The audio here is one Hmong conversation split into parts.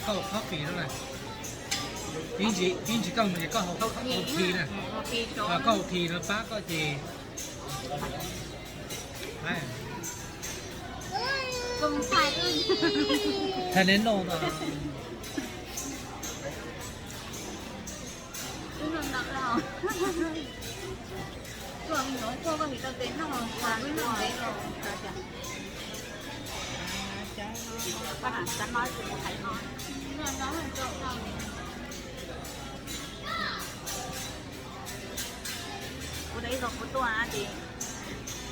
Koj haus coffee no na. Ib ntsis koj mus ces koj haus, haus tea na. Koj haus tea no pab koj ces. Thaij neb noj no. Kuv noj ib zaug kuv tuaj ces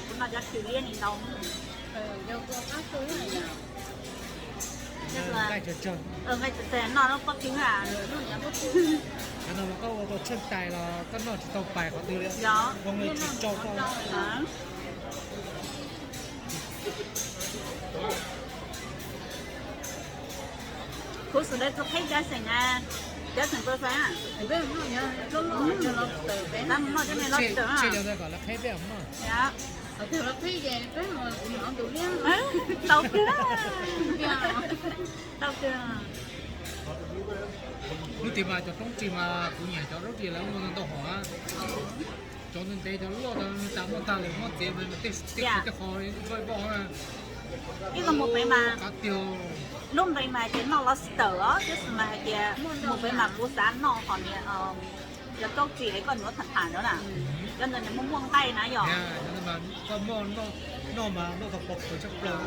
kuv noj cov tiw liab ni ntau. Nqaij tsawg tsawg, noj lub pob tw a. Cov no mas koj ua tau tshaj tais los koj noj tsis tau pais qhov twg li, ua tsis tau koj. Kuv xav tau tus qheb cov xeem na, cov xeem kua xav. Noj cov me lobster, tseg cov ntawd kom lawv qheb peb noj. Tau kawg, tau kawg. Lub tim mas cov roob ris mas kuv nyiam cov roob ris lawv ua ntau hom na. Cov ntev ntev cov luaj tas muaj tag lawm muab txiav tej qho tej qho vaj vaj na. Ib zaug mus pem mas, qab tiag. Lub npe mas ces noj lobster os, tab sis mas hais tias mus pem mas kuv xav noj hom niag cov roob ris es koj nyuam tham tham ntawd na. Cov ntawd nws muaj muaj nqaij na yom. Koj muaj noj mas noj tau pov pawg tshaj plaws.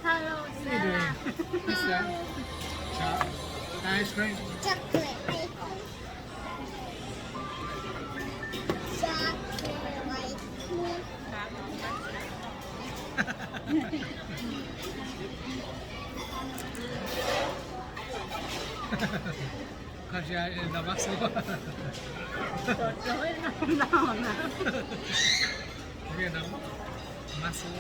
Hello, Sarah. What's that? Cho-, ice cream? Chocolate ice cream. Chocolate ice cream. Koj sia no mab xub. Koj sia no mab xub.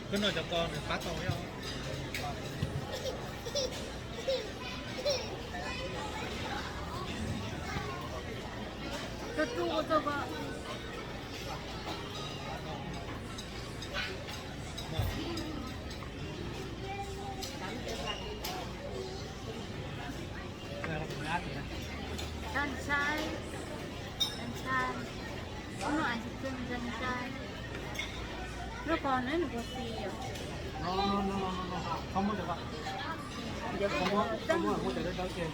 Koj noj cov ko nws pab tau thiab. Sunshine, sunshine. Ub, no ice cream sunshine. Lub ko nws nws puas xis yom? No, no, no, no, no, no. Koj muab cov ko. Koj muab, koj muab cov dawb dawb ces.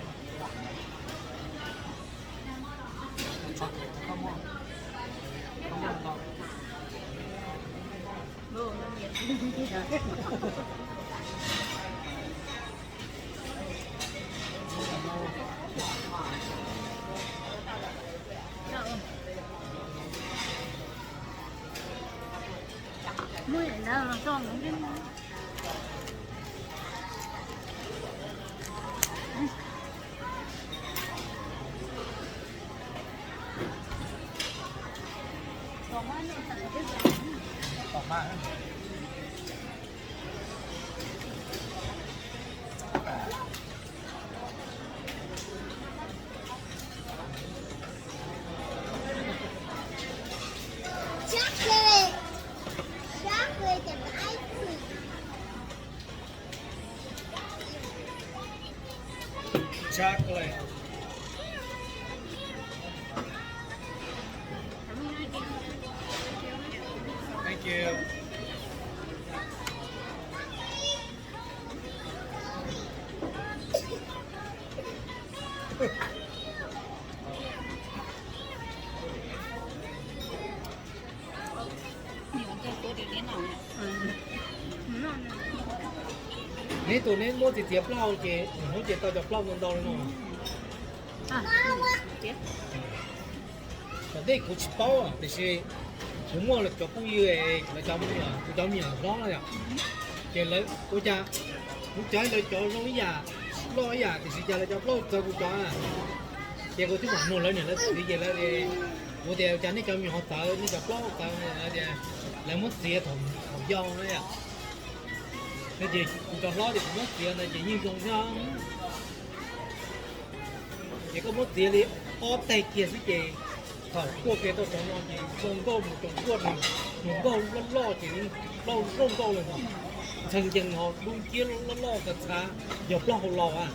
Koj muab, koj muab tau. Chocolate. Chocolate and ice cream. Chocolate. Thank you. Neb tus neb muab txiav txiav plaub hau ces hnub ces tau cov plaub ntau ntau li no. Cov ntej kuv tsis paub tiam sis kuv muaj cov phooj ywg, lawv cov me nyuam, kuv cov me nyuam hlob na yom, ces lawv ua cas kuv cov lawv cov zoo ib yam, loj ib yam tiam sis cas lawv cov plaub txawv kuv cov na. Ces kuv twb mam nug lawv niam lawv txiv ces lawv, kuv tias cas nej cov me nyuam ho txawv, nej cov plaub txawv, lawv tias lawv muab txiav thaum yau na yom. Ces kuv cov hlob ces kuv muab txiav ntawd ces yeej zoo thiab. Ces koj muab txiav li ob teg kiag xwb ces thaum tuaj kiag tau cov no ces zoo nkauj mus tsoom tuaj nws, nws nkauj loj loj ces plaub zoo nkauj lawm no. Ntxhee yees ho dub nciab loj loj txav txav, yog plaub hau laus a.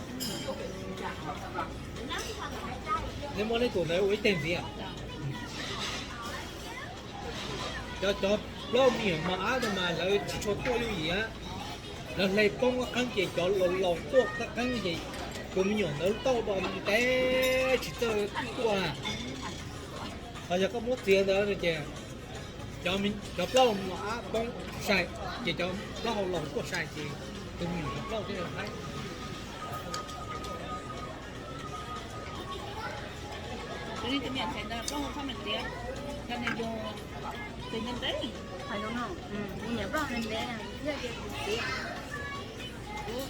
Neb muab neb tus ntawd ua ib teg ntxiv. Cov, cov plaub me nyuam mos ab no mas lawv tsis tshua tuaj yooj yim, lawv hle poob qab qeeb ces cov laus laus tuaj qab qeeb ces tus me nyuam ntawd tauj do ntev tsis txawj tuaj. Ho yog koj muab txiav ntawd no ces cov plaub mos ab poob sai, ces cov plaub hau laus tuaj sai ces tus me nyuam cov plaub thiaj li haib. Tus me nyuam ntawd plaub hau txhob mus txiav, cov niag yug tus ntev ntev. Hais zoo no, kuv niam plaub ntev ntev thiab ces kuv txiav. Kuv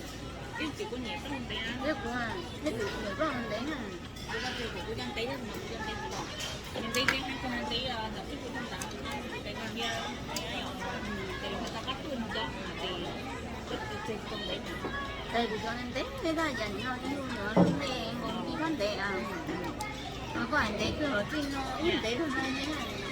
ib txwm kuv niam plaub ntev, thiab kuv, thiab kuv niam plaub ntev na. Kuv cov ntev thiab mas kuv cov ntev los, ntev ntev heev, ntev ntawm ib tug ntawd, ntev tiag, ntev tau qab tuaj no cov ces kuv cov ntev. Ces kuv cov ntev ntev tab yam no ib lub no lub ntev nkaus ib lub ntev. Koj hais ntev kawg los txij no ib ntev no ntev.